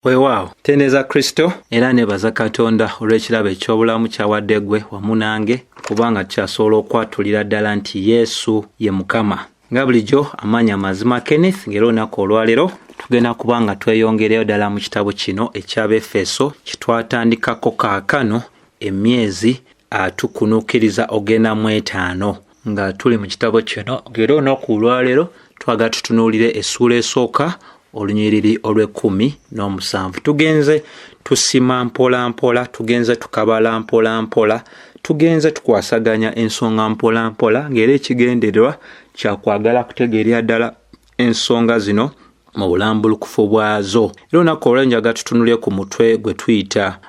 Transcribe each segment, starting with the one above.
Weewaawo, tendereza Kristo era nebaza Katonda olw'ekirabo eky'obulamu ky'awadde ggwe wamu nange, kubanga tukyasobola okwatulira ddala nti Yesu ye Mukama. Nga bulijjo amaanyi amazima Kenneth, ng'era olunaku olwaleero tugenda kuba nga tweyongereyo ddala mu kitabo kino eky'Abefeso kye twatandikako kaakano emyezi atukunuukiriza ogenda mu etaano nga tuli mu kitabo kino. Ng'era olunaku olwaleero twagala tutunuulire essuula esooka olunyiriri olw'ekkumi n'omusanvu. Tugenze tusima mpola mpola, tugenze tukabala mpola mpola, tugenze tukwasaganya ensonga mpola mpola, ng'era ekigendererwa kya kwagala kutegeerera ddala ensonga zino mu bulambulukufu bwazo. Era olunaku olwaleero njagala tutunule ku mutwe gwe tuyita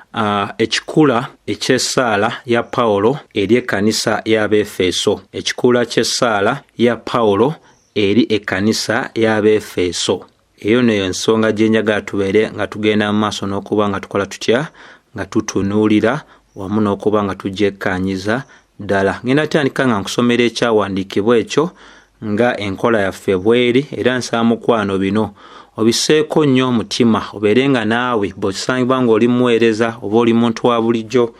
ekikula eky'essaala ya Pawulo eri ekkanisa y'Abeefeso. Ekikula ky'essaala ya Pawulo eri ekkanisa y'Abeefeso. Eyo neyo ensonga gye njagala tubeere nga tugenda mu maaso n'okuba nga tukola tutya, nga tutunuulira wamu n'okuba nga tugyekkaanyiza ddala. Ngenda tandika nga nkusomera ekyawandiikibwa ekyo nga enkola yaffe bw'eri, era nsaba mukwano bino obiseeko nnyo omutima, obeere nga naawe bw'osangibwa ng'oli muweereza oba oli muntu wa bulijjo,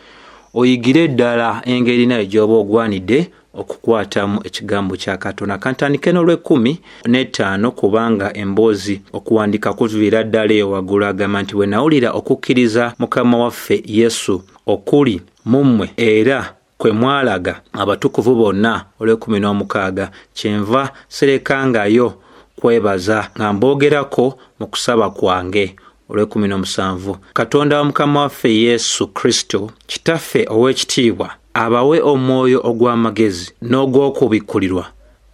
oyigire ddala engeri nayo gy'oba ogwanidde okukwatamu ekigambo kya Katonda. Kantandike n'olw'ekkumi n'ettaano kubanga emboozi okuwandiika kuviira ddala eyo waggulu. Agamba nti bwe nawulira okukkiriza Mukama waffe Yesu okuli mu mmwe era kwe mwalaga abatukuvu bonna, olw'ekkumi n'omukaaga, kyenva serekangayo kwebaza nga mboogerako mu kusaba kwange. Olw'ekkumi n'omusanvu, Katonda wa Mukama waffe Yesu Kristo Kitaffe ow'ekitiibwa abawe omwoyo ogw'amagezi n'ogw'okubikkulirwa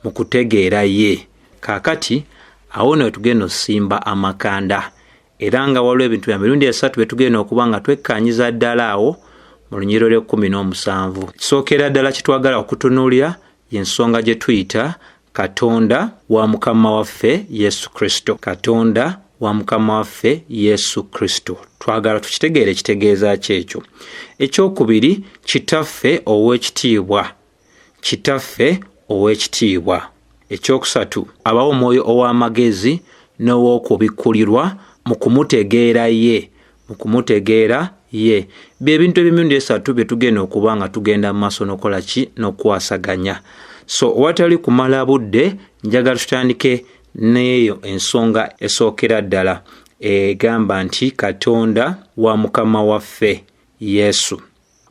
mu kutegeera ye. Kaakati awo nno tugenda osimba amakanda, era nga waliwo ebintu bya mirundi esatu bye tugenda okuba nga twekkaanyiza ddala awo mu lunyiriri olw'ekkumi n'omusanvu. Kisookera ddala kye twagala okutunuulira y'ensonga gye tuyita Katonda wa Mukama waffe Yesu Kristo. Katonda wa Mukama waffe Yesu Kristo. Twagala tukitegeere ekitegeeza ki ekyo. Ekyokubiri, Kitaffe ow'ekitiibwa. Kitaffe ow'ekitiibwa. Ekyokusatu, abawa omwoyo ow'amagezi n'ow'okubikkulirwa mu kumutegeera ye. Mu kumutegeera ye. Bye bintu eby'emirundi esatu bye tugenda okuba nga tugenda mu maaso n'okukola ki, n'okukwasaganya. So watali kumala budde, njagala tutandike n'eyo ensonga esookera ddala egamba nti Katonda wa Mukama waffe Yesu.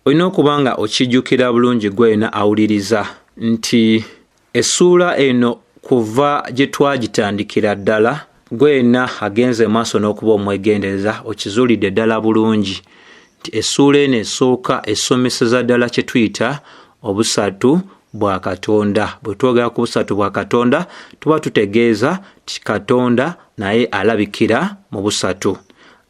Olina okuba nga okijjukira bulungi gwena awuliriza nti essuula eno kuva gye twagitandikira ddala, gwena agenze maaso n'okuba omwegendereza okizuulidde ddala bulungi nti essuula eno esooka esomeseza ddala kye tuyita obusatu bwa Katonda. Bwe twogera ku busatu bwa Katonda tuba tutegeeza nti Katonda naye alabikira mu busatu,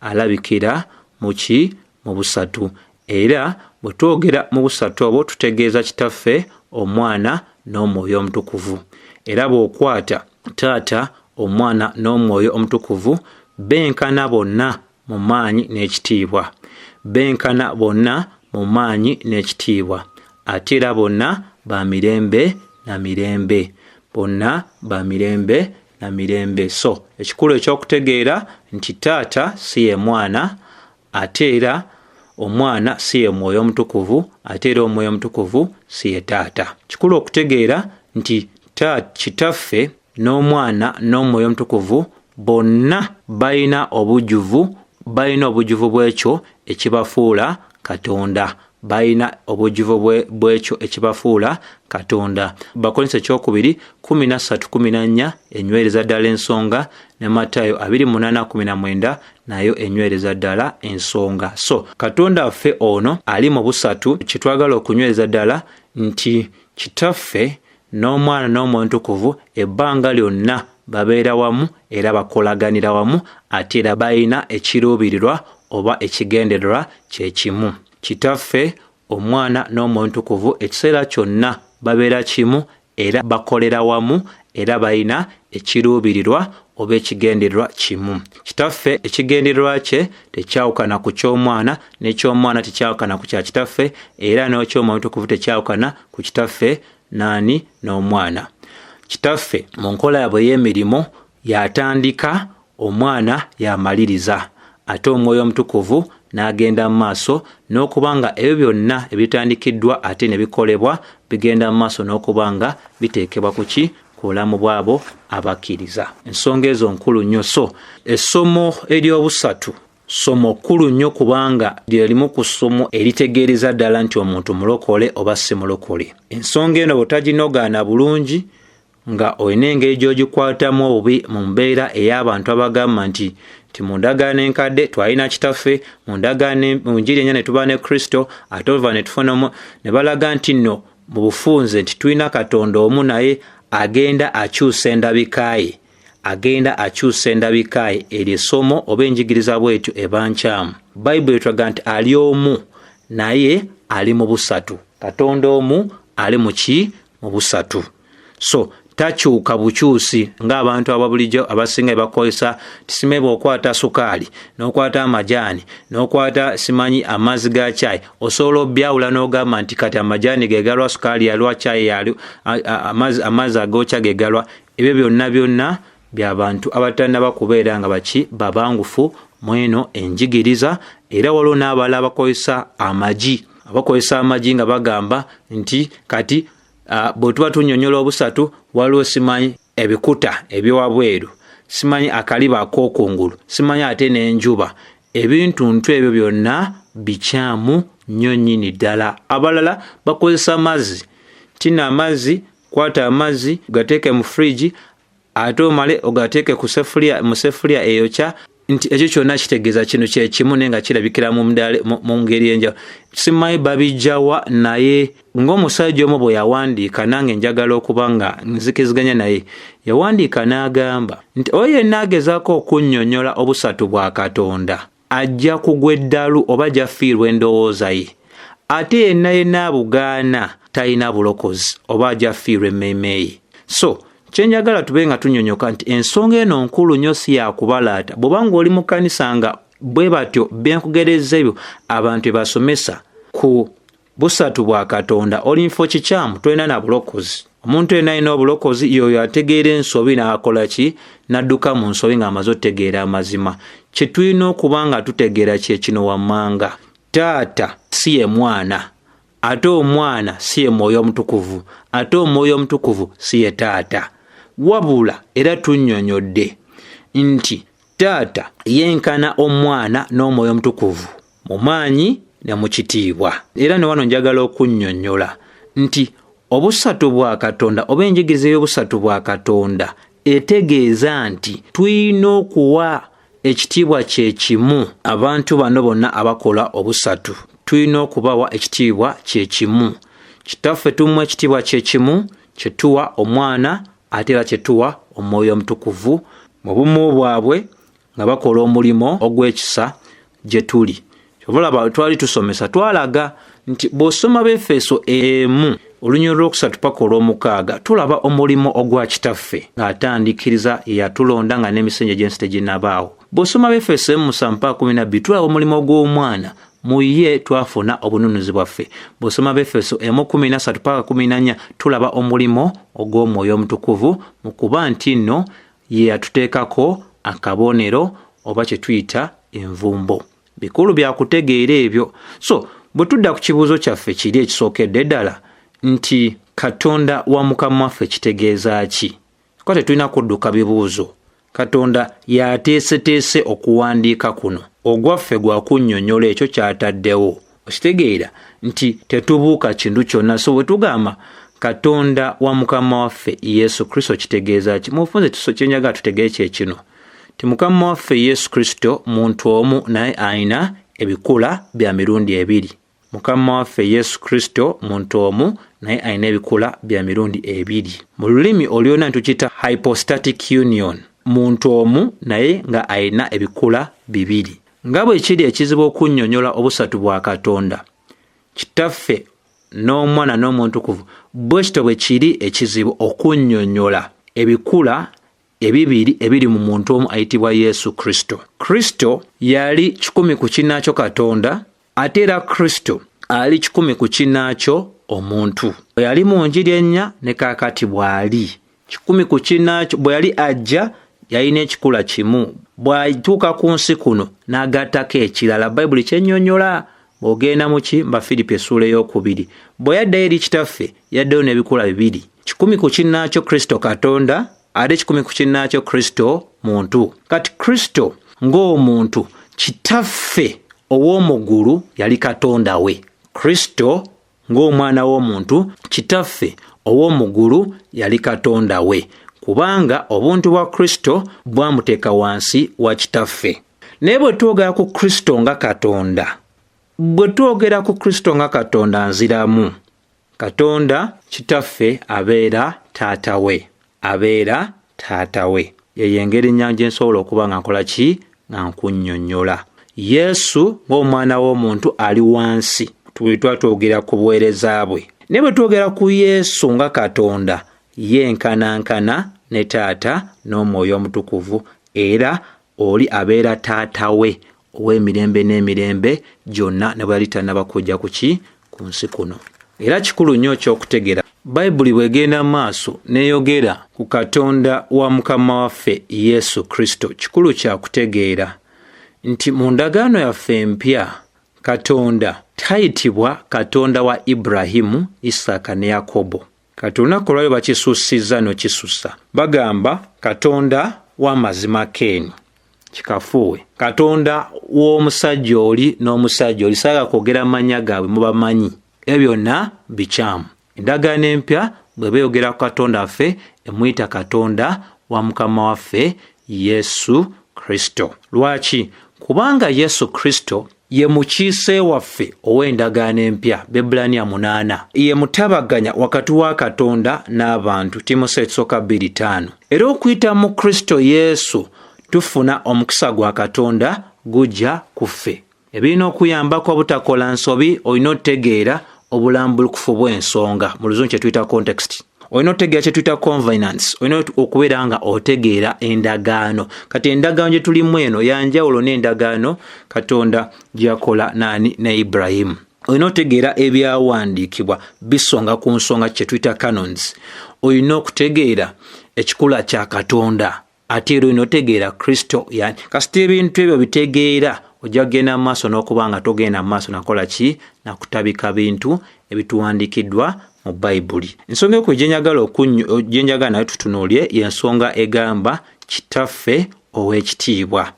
alabikira mu ki, mu busatu. Era bwe twogera mu busatu obwo tutegeeza Kitaffe, Omwana n'Omwoyo Omutukuvu. Era bw'okwata Taata, Omwana n'Omwoyo Omutukuvu benkana bonna mu maanyi n'ekitiibwa, benkana bonna mu maanyi n'ekitiibwa, ate era bonna ba mirembe na mirembe, bonna ba mirembe na mirembe. So ekikulu eky'okutegeera nti Taata si ye Mwana, ate era Omwana si ye Mwoyo Omutukuvu, ate era Omwoyo Omutukuvu si ye Taata. Kikulu okutegeera nti Kitaffe n'Omwana n'Omwoyo Omutukuvu bonna balina obujjuvu, balina obujjuvu bw'ekyo ekibafuula Katonda, balina obujjuvu bw'ekyo ekibafuula Katonda. Bakorinso ekyokubiri 13:14 enywereza ddala ensonga, ne Matayo 28:19 nayo enywereza ddala ensonga. So Katonda waffe ono ali mu busatu, kye twagala okunywereza ddala nti Kitaffe n'Omwana n'Omwoyo Omutukuvu ebbanga lyonna babeera wamu era bakolaganira wamu, ate era balina ekiruubirirwa oba ekigendererwa kye kimu. Kitaffe, Omwana n'Omwoyo Omutukuvu ekiseera kyonna babeera kimu era bakolera wamu era balina ekiruubirirwa oba ekigendererwa kimu. Kitaffe ekigendererwa kye tekyawukana ku ky'Omwana, n'eky'Omwana tekyawukana ku kya Kitaffe, era n'eky'Omwoyo Omutukuvu tekyawukana ku Kitaffe naani n'Omwana. Kitaffe mu nkola yaabwe ey'emirimu yatandika, Omwana yamaliriza. ate Omwoyo Omutukuvu n'agenda mu maaso n'okuba nga ebyo byonna ebitandikiddwa ate ne bikolebwa bigenda mu maaso n'okuba nga biteekebwa ku ki? Ku bulamu bw'abo abakkiriza. Ensonga ezo nkulu nnyo. So essomo ery'obusatu ssomo kkulu nnyo, kubanga lye limu ku ssomo eritegeereza ddala nti omuntu mulokole oba si mulokole. Ensonga eno bw'otaginogaana bulungi, nga olina engeri gy'ogikwatamu obubi mu mbeera ey'abantu abagamba nti mu ndagaano enkadde twalina Kitaffe, mu ndagaano mu njiri ennya ne tuba ne Kristo, ate oluvannyuma ne tufuna, ne balaga nti nno mu bufunze nti tulina Katonda omu, naye agenda akyusa endabika ye, agenda akyusa endabika ye. Eryo essomo oba enjigiriza bwetyo eba nkyamu. Bayibuli etulaga nti ali omu naye ali mu busatu. Katonda omu ali mu ki? Mu busatu. So takyuka bukyusi ng'abantu ababulijjo abasinga bakozesa. Tisime bw'okwata sukaali n'okwata amajaani n'okwata simanyi amazzi ga caayi, osobola obyawula n'ogamba nti kati amajaani ge galwa, sukaali yalwa, caayi yali, amazzi agookya ge galwa. Ebyo byonna byonna by'abantu abatannaba kubeera nga baki babangufu mu eno enjigiriza. Era waliwo n'abalala abakozesa amagi, abakozesa amagi nga bagamba nti kati bwe tuba tunnyonnyola obusatu, waliwo simanyi ebikuta eby'ewabweru, simanyi akaliba ak'okungulu, simanyi ate n'enjuba. Ebintuntu ebyo byonna bikyamu nnyo nnyini ddala. Abalala bakozesa mazzi, tina amazzi, kwata amazzi gateeke mu fridge, ate omale ogateeke ku sefuliya, mu sefuliya eyokya, nti ekyo kyonna kitegeeza kino kye kimu, naye nga kirabikira mu ngeri enjawulo. Simanyi babijjawa, naye ng'omusajja omu bwe yawandiika, nange njagala okuba nga nzikiziganya naye, yawandiika n'agamba nti oyo yenna agezaako okunnyonnyola obusatu bwa Katonda ajja kugwa eddalu oba ajja fiirwa endowooza ye, ate yenna yenna abugaana talina bulokozi oba ajja fiirwa emmeeme ye. So kyenjagala tube nga tunnyonnyoka nti ensonga eno nkulu nnyo, si yakubalaata. Bw'oba ng'oli mu kkanisa nga bwe batyo byenkugereza ebyo abantu bebasomesa ku busatu bwa Katonda, oli nfo kikyamu, tolina na bulokozi. Omuntu yenna alina obulokozi y'oyo ategeera ensobi n'akola ki? N'adduka mu nsobi ng'amaze otegeera amazima. Kye tulina okuba nga tutegeera kye kino wammanga: Taata si ye Mwana, ate Omwana si ye Mwoyo Omutukuvu, ate Omwoyo Omutukuvu si ye Taata. Wabula era tunnyonnyodde nti Taata yenkana Omwana n'Omwoyo Omutukuvu mu maanyi ne mu kitiibwa. Era ne wano njagala okunnyonnyola nti obusatu bwa Katonda oba enjigiriza y'obusatu bwa Katonda etegeeza nti tulina okuwa ekitiibwa kye kimu abantu bano bonna abakola obusatu. Tulina okubawa ekitiibwa kye kimu. Kitaffe tumuwa ekitiibwa kye kimu kye tuwa Omwana, ate era kye tuwa Omwoyo Omutukuvu mu bumu bwabwe nga bakola omulimu ogw'ekisa gye tuli. Kyova twali tusomesa, twalaga nti bw'osoma Befeso 1 olunyiriri 3 paka 6, tulaba omulimu ogwa Kitaffe ng'atandikiriza yatulonda nga n'emisingi egy'ensi teginnabaawo. Bw'osoma Befeso 1:7 paka 12, tulaba omulimu ogw'Omwana, mu ye twafuna obununuzi bwaffe. Bw'osoma Befeso 1:13 paka 14, tulaba omulimu ogw'Omwoyo Omutukuvu mu kuba nti nno ye yatuteekako akabonero oba kye tuyita envumbo. Bikulu byakutegeera ebyo. So bwe tudda ku kibuuzo kyaffe kiri ekisookedde ddala nti Katonda wa Mukama waffe kitegeeza ki, kuba tetulina kudduka bibuuzo. Katonda yateeseteese okuwandiika kuno, ogwaffe gwa kunnyonnyola ekyo ky'ataddewo. Okitegeera nti tetubuuka kintu kyonna. So bwe tugamba Katonda wa Mukama waffe Yesu Kristo kitegeeza ki? Mu bufunze kyenjagala tutegeere kye kino ti Mukama waffe Yesu Kristo muntu omu, naye alina ebikula bya mirundi ebiri. Mukama waffe Yesu Kristo muntu omu, naye alina ebikula bya mirundi ebiri. Mu lulimi olyona tukiyita hypostatic union, muntu omu naye nga alina ebikula bibiri. Nga bwe kiri ekizibu okunnyonnyola obusatu bwa Katonda, Kitaffe n'Omwana n'Omutukuvu, bwe kityo bwe kiri ekizibu okunnyonnyola ebikula ebibiri ebiri mu muntu omu ayitibwa Yesu Kristo. Kristo yali 100 ku kinnaakyo Katonda, ate era Kristo ali 100 ku kinnaakyo omuntu. Bwe yali mu njiri ennya ne kaakati bw'ali 100 ku kinnaakyo. Bwe yali ajja yalina ekikula kimu, Bw'atuuka ku nsi kuno n'agattako ekirala, Bayibuli kyennyonnyola bw'ogenda mu ki Bafiripi essuula 2. Bwe yaddayo eri Kitaffe, yaddayo n'ebikula 2. 100 ku kinnaakyo Kristo Katonda, ate 100 ku kinnaakyo Kristo muntu. Kati Kristo ng'omuntu, Kitaffe ow'omu ggulu yali Katonda we. Kristo ng'omwana w'omuntu, Kitaffe ow'omu ggulu yali Katonda we, kubanga obuntu bwa Kristo bwamuteeka wansi wa Kitaffe. Naye bwe twogera ku Kristo nga Katonda, bwe twogera ku Kristo nga Katonda, nziramu Katonda Kitaffe abeera taata we, abeera taata we. Yeyo engeri nnyangu gye nsobola okuba nga nkola ki, nga nkunnyonnyola. Yesu ng'omwana w'omuntu ali wansi, tuli twatwogera ku buweereza bwe. Naye bwe twogera ku Yesu nga Katonda, ye nkanankana ne Taata n'Omwoyo Omutukuvu, era oli abeera taata we ow'emirembe n'emirembe gyonna, ne bwe yali tannaba kujja ku ki, ku nsi kuno. Era kikulu nnyo eky'okutegeera. Bayibuli bw'egenda maaso n'eyogera ku Katonda wa Mukama waffe Yesu Kristo, kikulu kya kutegeera nti mu ndagaano yaffe empya, Katonda tayitibwa Katonda wa Ibulayimu, Isaaka ne Yakobo. Kati olunaku olwaleero bakisussizza n'okisussa. Bagamba Katonda w'amazima Keeni. Kikafuuwe. Katonda w'omusajja oli n'omusajja oli, saagala kwogera mannya gaabwe, mubamanyi. Ebyo byonna bikyamu. Endagaano empya bwe beeyogera ku Katonda waffe, emuyita Katonda wa Mukama waffe Yesu Kristo. Lwaki? Kubanga Yesu Kristo ye mukiise waffe ow'endagaano empya, Bebbulaniya 8. Ye mutabaganya wakati wa Katonda n'abantu, Timoseewo ekisooka 2:5. Era okuyita mu Kristo Yesu tufuna omukisa gwa Katonda gujja ku ffe. Ebirina okuyambako obutakola nsobi, olina otegeera obulambulukufu bw'ensonga, mu luzungu kye tuyita context. Olina otegeera kye tuyita covenants, olina okubeera nga otegeera endagaano. Kati endagaano gye tulimu eno ya njawulo n'endagaano Katonda gye yakola naani, ne Ibulayimu. Olina otegeera ebyawandiikibwa bisonga ku nsonga kye tuyita canons. Olina okutegeera ekikula kya Katonda, ate era olina otegeera Kristo yani. Kasita ebintu ebyo bitegeera, ojja kugenda mu maaso n'okuba nga togenda mu maaso nakola ki, nakutabika bintu ebituwandiikiddwa mu Bayibuli. Ensonga eyo gye njagala nayo tutunuulye y'ensonga egamba Kitaffe ow'ekitiibwa.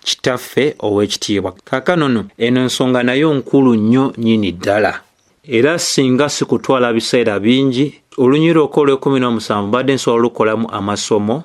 Kitaffe ow'ekitiibwa. Kaakano nno eno ensonga nayo nkulu nnyo nnyini ddala. Era singa sikutwala biseera bingi, olunyiriri olw'ekumi n'omusanvu mbadde nsobola olukolamu amasomo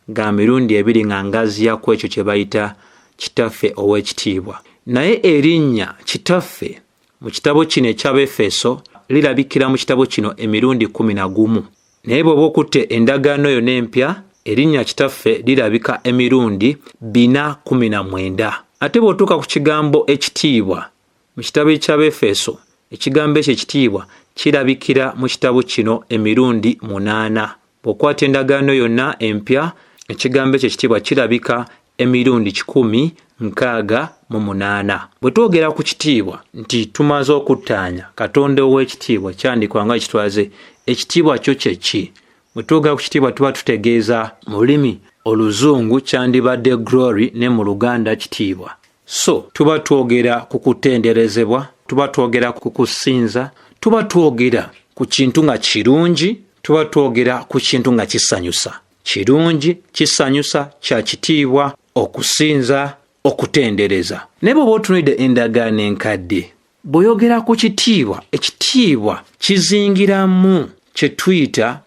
ga mirundi ebiri nga ngaziya ku ekyo kye bayita Kitaffe ow'ekitiibwa. Naye erinnya Kitaffe mu kitabo kino eky'Abaefeso lirabikira mu kitabo kino emirundi 11. Naye bw'oba okutte endagaano yonna empya, erinnya Kitaffe lirabika emirundi 419. Ate bw'otuuka ku kigambo ekitiibwa mu kitabo eky'Abaefeso, ekigambo ekyo ekitiibwa kirabikira mu kitabo kino emirundi 8. Bw'okwata endagaano yonna empya, ekigambo ekyo ekitiibwa kirabika emirundi 168. Bwe twogera ku kitiibwa nti tumaze okuttaanya Katonda ow'ekitiibwa, kyandikwa nga ekitwaze ekitiibwa kyo kye ki? Bwe twogera ku kitiibwa tuba tutegeeza mu lulimi oluzungu kyandibadde glory, ne mu Luganda kitiibwa. So tuba twogera ku kutenderezebwa, tuba twogera ku kusinza, tuba twogera ku kintu nga kirungi, tuba twogera ku kintu nga kisanyusa. Kirungi, kisanyusa, kya kitiibwa, okusinza, okutendereza. Naye bw'oba otunuulidde endagaano enkadde, bw'oyogera ku kitiibwa, ekitiibwa kizingiramu kye tuyita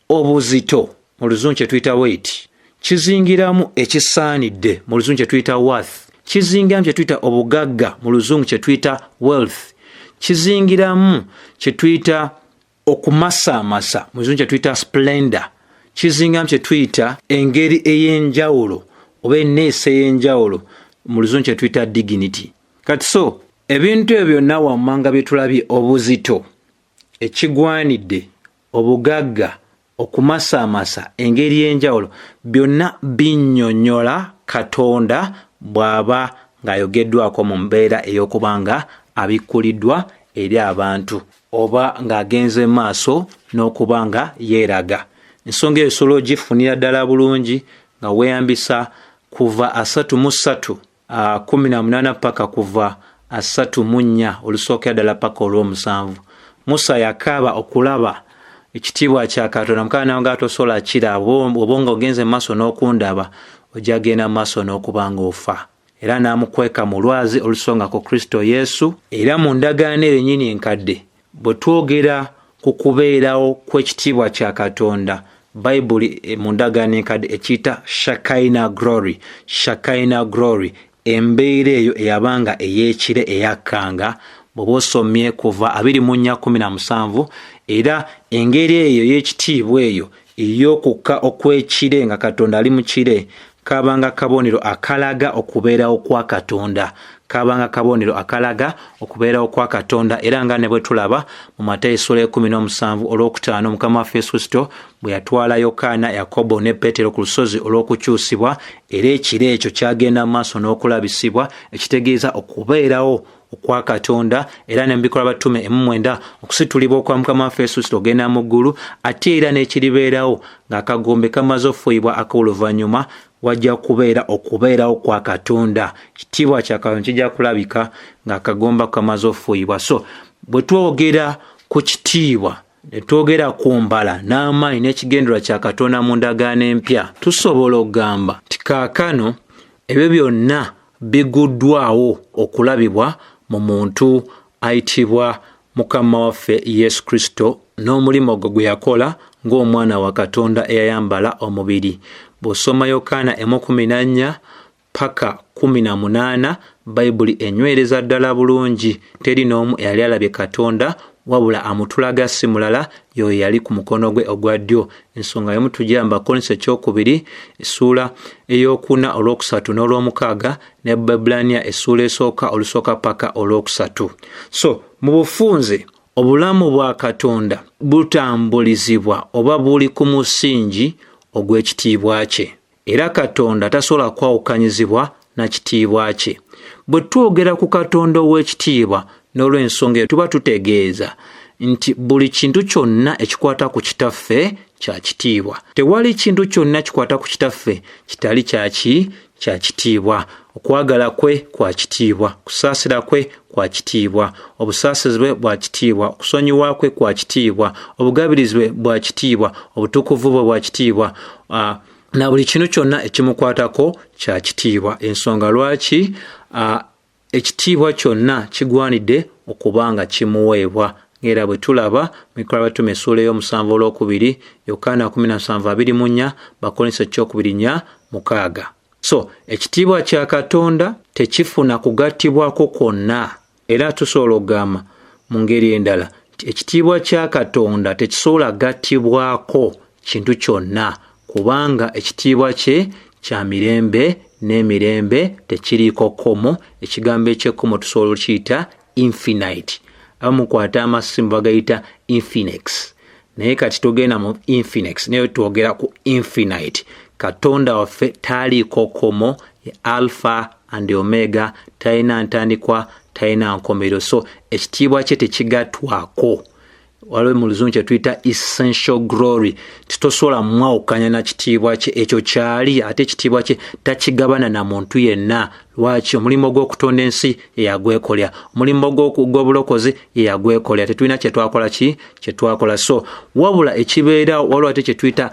obuzito, mu luzungu kye tuyita weight, kizingiramu ekisaanidde, mu luzungu kye tuyita worth, kizingiramu kye tuyita obugagga, mu luzungu kye tuyita wealth, kizingiramu kye tuyita okumasaamasa, mu luzungu kye tuyita splendor, kizingiramu kye tuyita engeri ey'enjawulo oba enneesa ey'enjawulo, mu luzungu kye tuyita dignity. Kati so ebintu ebyo byonna wammanga bye tulabye, obuzito, ekigwanidde, obugagga, okumasaamasa, engeri y'enjawulo, byonna binnyonnyola Katonda bw'aba ng'ayogeddwako mu mbeera ey'okuba nga abikkuliddwa eri abantu oba ng'agenze maaso n'okuba nga yeeraga. Ensonga eyo osobola ogifunira ddala bulungi nga weeyambisa kuva 33 18 paka kuva 34 olusookera ddala paka olw'omusanvu. Musa yakaaba okulaba ekitiibwa kya Katonda, Mukama n'amugamba tosobola kiraba, oba nga ogenze mu maaso n'okundaba ojja genda mu maaso n'okuba ng'ofa. Era n'amukweka mu lwazi olusonga ku Kristo Yesu. Era mu ndagaano eyo yennyini enkadde, bwe twogera ku kubeerawo kw'ekitiibwa kya Katonda, Bayibuli mu ndagaano enkadde ekiyita Shekinah glory. Shekinah glory, embeera eyo eyabanga ey'ekire eyakkanga, bw'oba osomye kuva 24:17, era engeri eyo ey'ekitiibwa eyo ey'okukka okw'ekire nga Katonda ali mu kire, kabanga kabonero akalaga okubeerawo kwa Katonda. Kabanga kabonero akalaga okubeerawo kwa Katonda. Era nga ne bwe tulaba mu Matayo essula 17 olwokutaano, Mukama waffe Yesu Kristo bwe yatwala Yokaana, Yakobo ne Peetero ku lusozi olw'okukyusibwa, era ekiro ekyo kyagenda mu maaso n'okulabisibwa, ekitegeeza okubeerawo okwa Katonda. Era ne mu Bikolwa Batume 9, okusitulibwa okwa Mukama waffe Yesu Kristo ogenda mu ggulu, ate era n'ekiribeerawo ng'akagombe kamaze ofuuyibwa ak'oluvannyuma, wajja kubeera okubeerawo kwa Katonda. Ekitiibwa kya Katonda kijja kulabika ng'akagomba kamaze ofuuyibwa. So bwe twogera ku kitiibwa, ne twogera ku mbala n'amaanyi n'ekigendererwa kya Katonda mu ndagaano empya, tusobola okugamba nti kaakano ebyo byonna biguddwawo okulabibwa mu muntu ayitibwa Mukama waffe Yesu Kristo n'omulimu gwe gwe yakola ng'omwana wa Katonda eyayambala omubiri. Bw'osoma Yokaana 1:14 paka 18, Bayibuli enywereza ddala bulungi, teri n'omu eyali alabye Katonda, wabula amutulaga si mulala, y'oyo yali ku mukono gwe ogwa ddyo. Ensonga y'emu tujja mu Bakolinso ekyokubiri essuula 4 olwokusatu n'olwomukaaga, ne Baebbulaniya essuula 1 olusooka paka olwokusatu. So mu bufunze obulamu bwa Katonda butambulizibwa oba buli ku musingi ogw'ekitiibwa kye, era Katonda tasobola kwawukanyizibwa na kitiibwa kye. Bwe twogera ku Katonda ow'ekitiibwa, n'olw'ensonga eyo tuba tutegeeza nti buli kintu kyonna ekikwata ku Kitaffe kya kitiibwa. Tewali kintu kyonna kikwata ku Kitaffe kitali kya kitiibwa. Okwagala kwe kwa kitiibwa, kusaasira kwe kwa kitiibwa, obusaasizi bwe bwa kitiibwa, okusonyiwa kwe kwa kitiibwa, obugabirizi bwe bwa kitiibwa, obutukuvu bwe bwa kitiibwa, na buli kintu kyonna ekimukwatako kya kitiibwa. Ensonga lwaki ekitiibwa kyonna kigwanidde okuba nga kimuweebwa, ng'era bwe tulaba mu Bikolwa Batume essuula 7 olwokubiri, Yokaana 17:24, Bakolinso ekyokubiri 4:6. So ekitiibwa kya Katonda tekifuna kugattibwako kwonna. Era tusobola okugamba mu ngeri endala nti ekitiibwa kya Katonda tekisobola kugattibwako kintu kyonna, kubanga ekitiibwa kye kya mirembe n'emirembe, tekiriiko kkomo. Ekigambo eky'ekkomo tusobola okukiyita infinite. Abamukwata amasimu bagayita Infinex, naye kati tugenda mu Infinex, naye twogera ku infinite. Katonda waffe taliiko kkomo, ye Alpha and Omega, talina ntandikwa, talina nkomerero. So ekitiibwa kye tekigattwako. Waliwo mu Luzungu kye tuyita essential glory, titosobola mwawukanya na kitiibwa kye, ekyo kyali, ate ekitiibwa kye takigabana na muntu yenna. Lwaki? Omulimu gw'okutonda ensi ye yagwekolera, omulimu gw'obulokozi ye yagwekolera, tetulina kye twakola ki kye twakola. So wabula ekibeera waliwo ate kye tuyita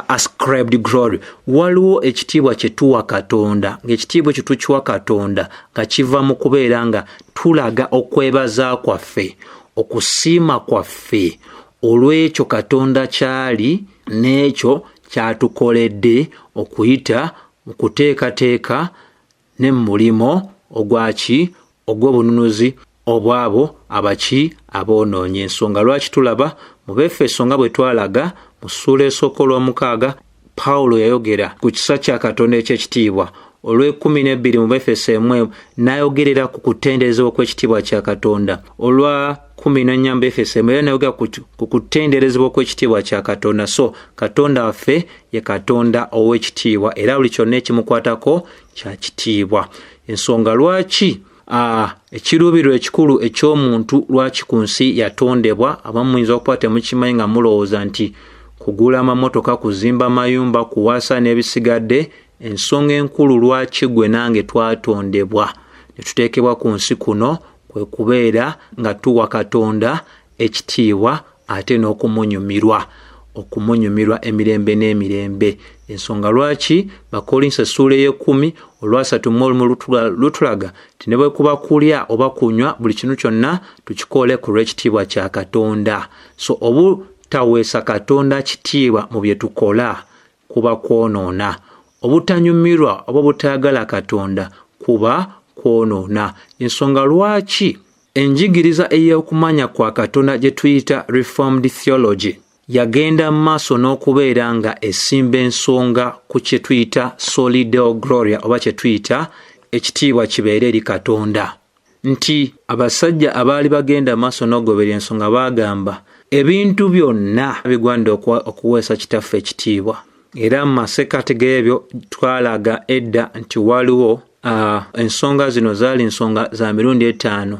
ascribed glory. Waliwo ekitiibwa kye tuwa Katonda, ng'ekitiibwa ekyo tukiwa Katonda nga kiva mu kubeera nga tulaga okwebaza kwaffe, okusiima kwaffe olw'ekyo Katonda kyali n'ekyo kyatukoledde okuyita mu kuteekateeka ne mu mulimo ogwaki ogw'obununuzi obwabo abaki aboonoonye. Ensonga lwaki tulaba mu Befeso nga bwe twalaga mu ssuula 1 olwomukaaga, Pawulo yayogera ku kisa kya Katonda eky'ekitiibwa. Olw'ekumi n'ebbiri mu Befeso 1 n'ayogerera ku kutenderezebwa kw'ekitiibwa kya Katonda. Olwa 14 mu Befeso 1 era n'ayogera ku kutenderezebwa kw'ekitiibwa kya Katonda. So Katonda waffe ye Katonda ow'ekitiibwa, era buli kyonna ekimukwatako kya kitiibwa. Ensonga lwaki ekiruubirirwa ekikulu eky'omuntu lwaki ku nsi yatondebwa, abamu muyinza okuba temukimanyi nga mulowooza nti kugula amamotoka, kuzimba mayumba, kuwasa n'ebisigadde, Ensonga enkulu lwaki gwe nange twatondebwa ne tuteekebwa ku nsi kuno kwe kubeera nga tuwa Katonda ekitiibwa ate n'okumunyumirwa, okumunyumirwa emirembe n'emirembe. Ensonga lwaki Bakkolinso essuula ey'ekkumi olwasatu mu olumu lutulaga nti ne bwe kuba kulya oba kunywa, buli kintu kyonna tukikole ku lw'ekitiibwa kya Katonda. So obutaweesa Katonda kitiibwa mu bye tukola kuba kwonoona. Obutanyumirwa oba obutaagala Katonda kuba kwonoona. Ensonga lwaki enjigiriza ey'okumanya kwa Katonda gye tuyita Reformed Theology yagenda mu maaso n'okubeera nga esimba ensonga ku kye tuyita Soli Deo Gloria, oba kye tuyita ekitiibwa kibeere eri Katonda. Nti abasajja abaali bagenda maaso n'okugoberera ensonga baagamba ebintu byonna bigwanidde okuweesa Kitaffe ekitiibwa. Era mu masekkati g'ebyo twalaga edda nti waliwo ensonga zino zaali nsonga za mirundi 5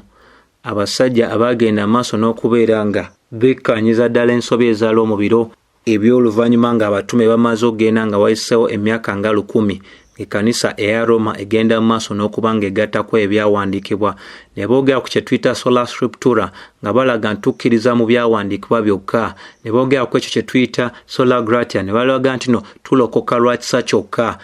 abasajja abaagenda maaso n'okubeera nga bekkaanyiza ddala ensobi ezaaliwo mu biro eby'oluvannyuma ng'abatume bamaze okugenda nga wayiseewo emyaka nga 1000, ekkanisa eya Roma egenda mu maaso n'okuba ng'egattako ebyawandiikibwa. Ne boogera ku kye tuyita sola scriptura, nga balaga nti tukkiriza mu byawandiikibwa byokka. Ne boogera ku ekyo kye tuyita sola gratia, ne balaga nti no tulokoka lwa kisa kyokka.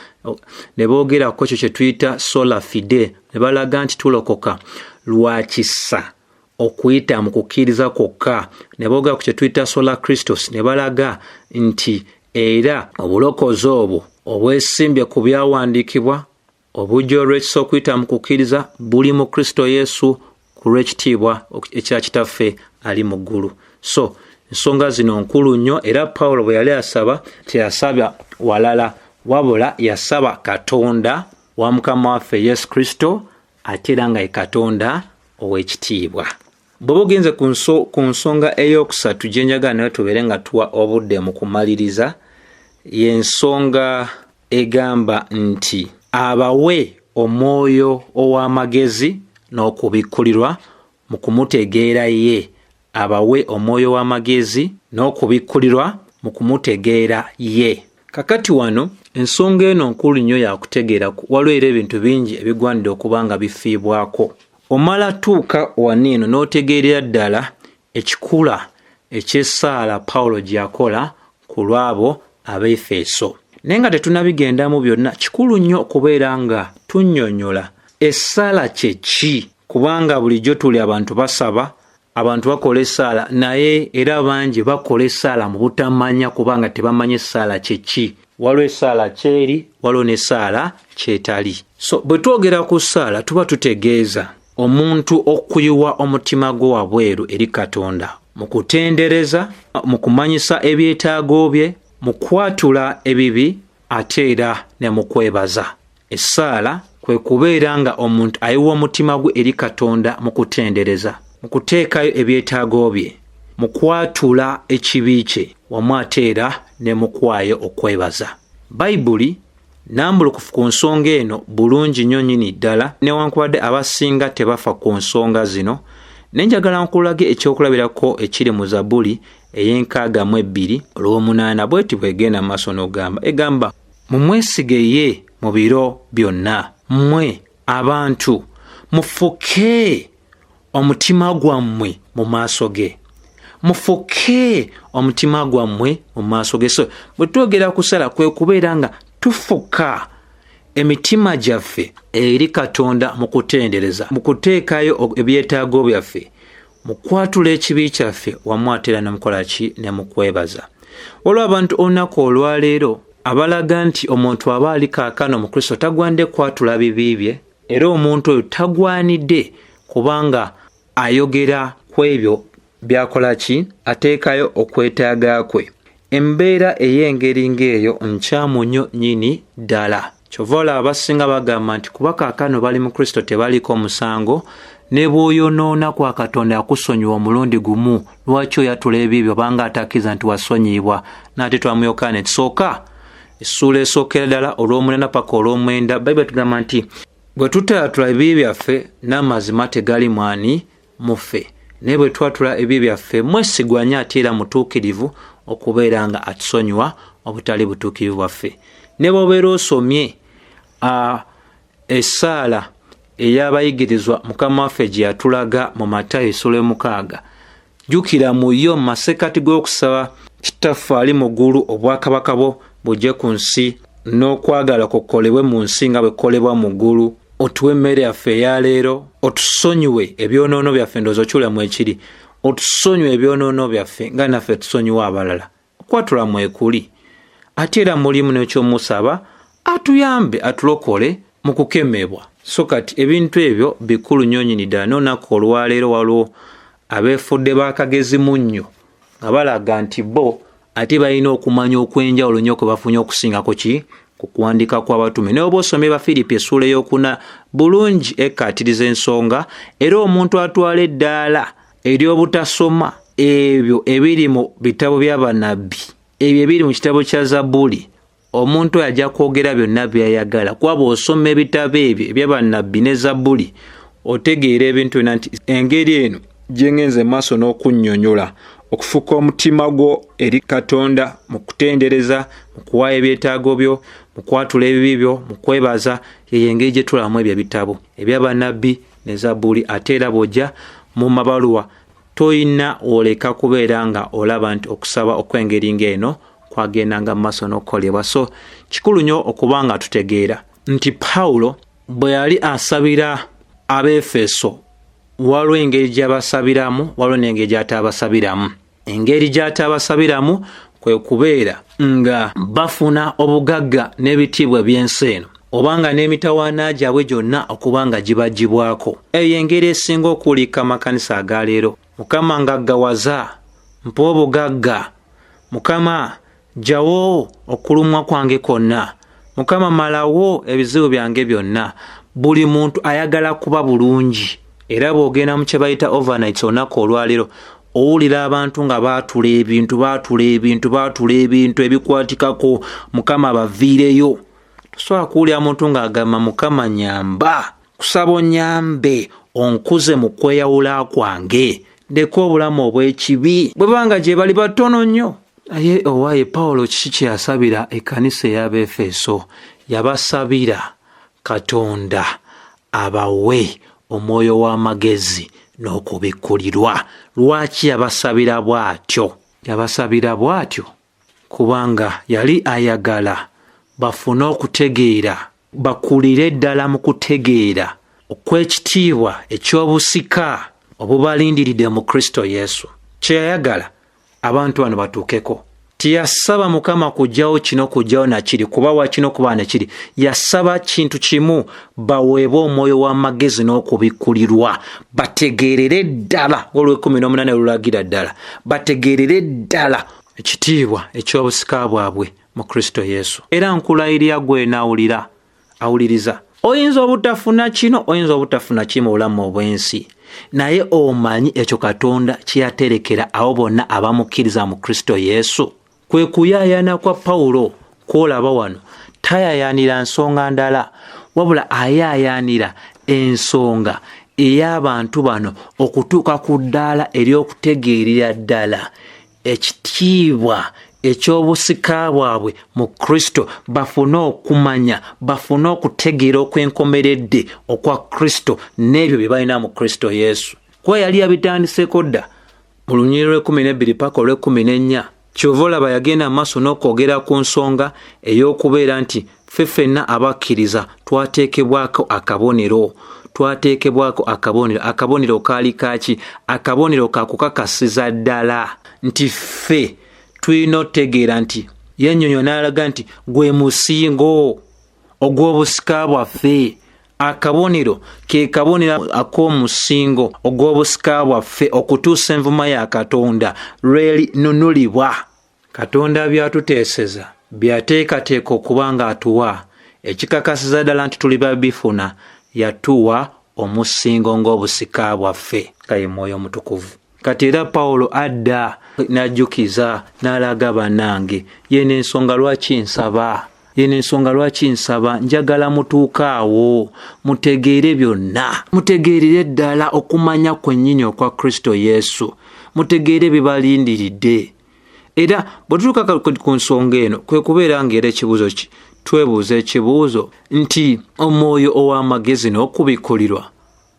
Ne boogera ku ekyo kye tuyita sola fide, ne balaga nti tulokoka lwa kisa okuyita mu kukkiriza kwokka. Ne boogera ku kye tuyita sola Christus, ne balaga nti era obulokozi obwo obwesimbye ku byawandiikibwa obujja olw'ekisa okuyita mu kukkiriza buli mu Kristo Yesu ku lw'ekitiibwa ekya Kitaffe ali mu ggulu. So ensonga zino nkulu nnyo, era Pawulo bwe yali asaba teyasaba walala, wabula yasaba Katonda wa Mukama waffe Yesu Kristo, ate era nga ye Katonda ow'ekitiibwa. Bw'oba ogenze ku nsonga ey'okusatu gye njagala nayo tubeere nga tuwa obudde mu kumaliriza, y'ensonga egamba nti abawe omwoyo ow'amagezi n'okubikkulirwa mu kumutegeera ye. Abawe omwoyo w'amagezi n'okubikkulirwa mu kumutegeera ye. Kakati wano ensonga eno nkulu nnyo ya kutegeera, waliwo era ebintu bingi ebigwanidde okuba nga bifiibwako. Omala tuuka wano eno n'otegeerera ddala ekikula eky'essaala Pawulo gye yakola ku lw'abo ab'Efeso. Naye nga tetunnabigendamu byonna, kikulu nnyo okubeera nga tunnyonnyola essaala kye ki, kubanga bulijjo tuli abantu basaba, abantu bakola essaala, naye era bangi bakola essaala mu butamanya kubanga tebamanyi essaala kye ki. Waliwo essaala kyeri, waliwo n'essaala kyetali. So bwe twogera ku ssaala tuba tutegeeza omuntu okuyiwa omutima gwe wabweru eri Katonda mu kutendereza, mu kumanyisa ebyetaago bye, mu kwatula ebibi, ate era ne mu kwebaza. Essaala kwe kubeera nga omuntu ayiwa omutima gwe eri Katonda mu kutendereza, mu kuteekayo ebyetaago bye, mu kwatula ekibi kye, wamu ate era ne mu kwayo okwebaza. Bayibuli nnambulukufu ku nsonga eno bulungi nnyo nnyini ddala, newankubadde abasinga tebafa ku nsonga zino. Naye njagala nkulage ekyokulabirako ekiri mu Zabbuli ey'enkaaga mu 2 olw'omunaana, bw'eti bw'egenda mu maaso n'ogamba, egamba, mumwesige ye mu biro byonna, mmwe abantu mufuke omutima gwammwe mu maaso ge, mufuke omutima gwammwe mu maaso ge. So bwe twogera ku sala kwe kubeera nga tufuka emitima gyaffe eri Katonda mu kutendereza, mu kuteekayo ebyetaago byaffe, mu kwatula ekibi kyaffe, wamu ate era ne mukola ki, ne mu kwebaza. Waliwo abantu olunaku olwaleero abalaga nti omuntu aba ali kaakano mu Kristo tagwanidde kwatula bibi bye, era omuntu oyo tagwanidde kubanga ayogera ku ebyo by'akola ki, ateekayo okwetaaga kwe. Embeera ey'engeri ng'eyo nkyamu nnyo nnyini ddala. Kyova olaba abasinga bagamba nti kuba kaakano bali mu Kristo tebaliko musango, ne bw'oyonoona kwa Katonda akusonyiwa omulundi gumu, lwaki oyatula ebibi obanga atakkiriza nti wasonyiyibwa? N'ate twa mu Yokaana ekisooka essuula esookera ddala olw'omunaana paka olw'omwenda, Bayibuli tugamba nti bwe tutayatula ebibi byaffe n'amazima tegali mwani muffe, naye bwe twatula ebibi byaffe mwesigwa nnyo ate era mutuukirivu okubeera nga atusonyiwa obutali butuukirivu bwaffe. Ne bw'obeera osomye Essaala ey'abayigirizwa Mukama waffe gye yatulaga mu Matayo essula 6, jjukira mu yo mu masekkati g'okusaba, Kitaffe ali mu ggulu, obwakabaka bwo bujje ku nsi, n'okwagala kukolebwe mu nsi nga bwe kukolebwa mu ggulu. Otuwe emmere yaffe eya leero, otusonyiwe ebyonoono byaffe, ndowooza okiwulira mwekiri, otusonyiwe ebyonoono byaffe nga naffe tusonyiwa abalala. Okwatula mwekuli. Ate era mulimu n'ekyomusaba atuyambe atulokole mu kukemebwa. So kati ebintu ebyo bikulu nnyo nnyini ddala. N'olunaku olwaleero waliwo abeefudde bakagezi munnyo nga balaga nti bo ate balina okumanya okw'enjawulo nnyo kwe bafunye okusingako ki ku kuwandiika kw'abatume. Naye oba osomye Bafiripi essuula 4 bulungi ekkaatiriza ensonga, era omuntu atwala eddaala ery'obutasoma ebyo ebiri mu bitabo by'abannabbi, ebyo ebiri mu kitabo kya Zabbuli, omuntu oyo ajja kwogera byonna by'ayagala. Kuba bw'osoma ebitabo ebyo eby'abannabbi ne Zabbuli, otegeera ebintu byonna nti engeri eno gye ngenze maaso n'okunnyonnyola okufuka omutima gwo eri Katonda mu kutendereza, mu kuwaayo ebyetaago byo, mu kwatula ebibi byo, mu kwebaza, yeyo engeri gye tulabamu ebyo ebitabo eby'abannabbi ne Zabbuli. Ate era bw'ojja mu mabaluwa toyina woleka kubeera nga olaba nti okusaba okw'engeri ng'eno kwagendanga mu maaso n'okukolebwa. So kikulu nnyo okuba nga tutegeera nti Pawulo bwe yali asabira Abeefeso, waliwo engeri gy'abasabiramu, waliwo n'engeri gy'ataabasabiramu. Engeri gy'ataabasabiramu kwe kubeera nga bafuna obugagga n'ebitiibwa eby'ensi eno, oba nga n'emitawaana gyabwe gyonna okuba nga gibagibwako. Eyo engeri esinga okuwulika amakanisa aga leero. Mukama ngaggawaza, mpa obugagga. Mukama ggyawo okulumwa kwange kwonna. Mukama malawo ebizibu byange byonna. Buli muntu ayagala kuba bulungi. Era bw'ogenda mu kye bayita overnights olunaku olwaleero, owulira abantu nga baatula ebintu, baatula ebintu, baatula ebintu ebikwatikako, Mukama baviireyo. Tosobola kuwulira muntu ng'agamba Mukama nyamba, kusaba onyambe onkuze mu kweyawula kwange, ndeke obulamu obw'ekibi. Bwe banga gye bali batono nnyo. Naye owaaye Pawulo kiki kye yasabira ekkanisa ey'Abeefeso? Yabasabira Katonda abawe omwoyo w'amagezi n'okubikkulirwa. Lwaki yabasabira bw'atyo? Yabasabira bw'atyo kubanga yali ayagala bafune okutegeera, bakulire ddala mu kutegeera okw'ekitiibwa eky'obusika obubalindiridde mu Kristo Yesu. Kye yayagala abantu bano batuukeko. Teyasaba Mukama kuggyawo kino, kuggyawo na kiri, kubawa kino, kubawa na kiri. Yasaba kintu kimu, baweebwe omwoyo w'amagezi n'okubikkulirwa, bategeerere ddala, olw'e18 olulagira ddala, bategeerere ddala ekitiibwa eky'obusika bwabwe mu Kristo Yesu. Era nkulayirira gwe naawulira, awuliriza. Oyinza obutafuna kino, oyinza obutafuna kiri mu bulamu obw'ensi, naye omanyi ekyo Katonda kye yaterekera abo bonna abamukkiriza mu Kristo Yesu. Kwe kuyaayaana kwa Pawulo kw'olaba wano. Tayaayaanira nsonga ndala, wabula ayaayaanira ensonga ey'abantu bano okutuuka ku ddaala ery'okutegeerera ddala ekitiibwa eky'obusika bwabwe mu Kristo, bafune okumanya, bafune okutegeera okw'enkomeredde okwa Kristo n'ebyo bye balina mu Kristo Yesu. Kuba yali yabitandiseeko dda mu lunyiriri lw'e12 paka olw'e14. Kyova olaba yagenda mu maaso n'okwogera ku nsonga ey'okubeera nti ffe ffenna abakkiriza twateekebwako akabonero. Twateekebwako akabonero. Akabonero kaali kaaki? Akabonero ka kukakasiza ddala nti ffe tulina otegeera nti yennyonyo n'alaga nti gwe musingo ogw'obusika bwaffe. Akabonero ke kabonero ak'omusingo ogw'obusika bwaffe okutuusa envuma ya Katonda lw'erinunulibwa. Katonda by'atuteeseza, by'ateekateeka okuba ng'atuwa, ekikakasiza ddala nti tuli babifuna, yatuwa omusingo ng'obusika bwaffe, nga ye Mwoyo Omutukuvu. Kati era Pawulo adda n'ajjukiza n'alaga bannange, yeno ensonga lwaki nsaba, yeno ensonga lwaki nsaba, njagala mutuuke awo mutegeere byonna, mutegeerere ddala okumanya kwennyini okwa Kristo Yesu, mutegeere bibalindiridde. Era bwe tutuuka ku nsonga eno, kwe kubeera ng'era ekibuuzo ki twebuuza ekibuuzo nti omwoyo ow'amagezi n'okubikkulirwa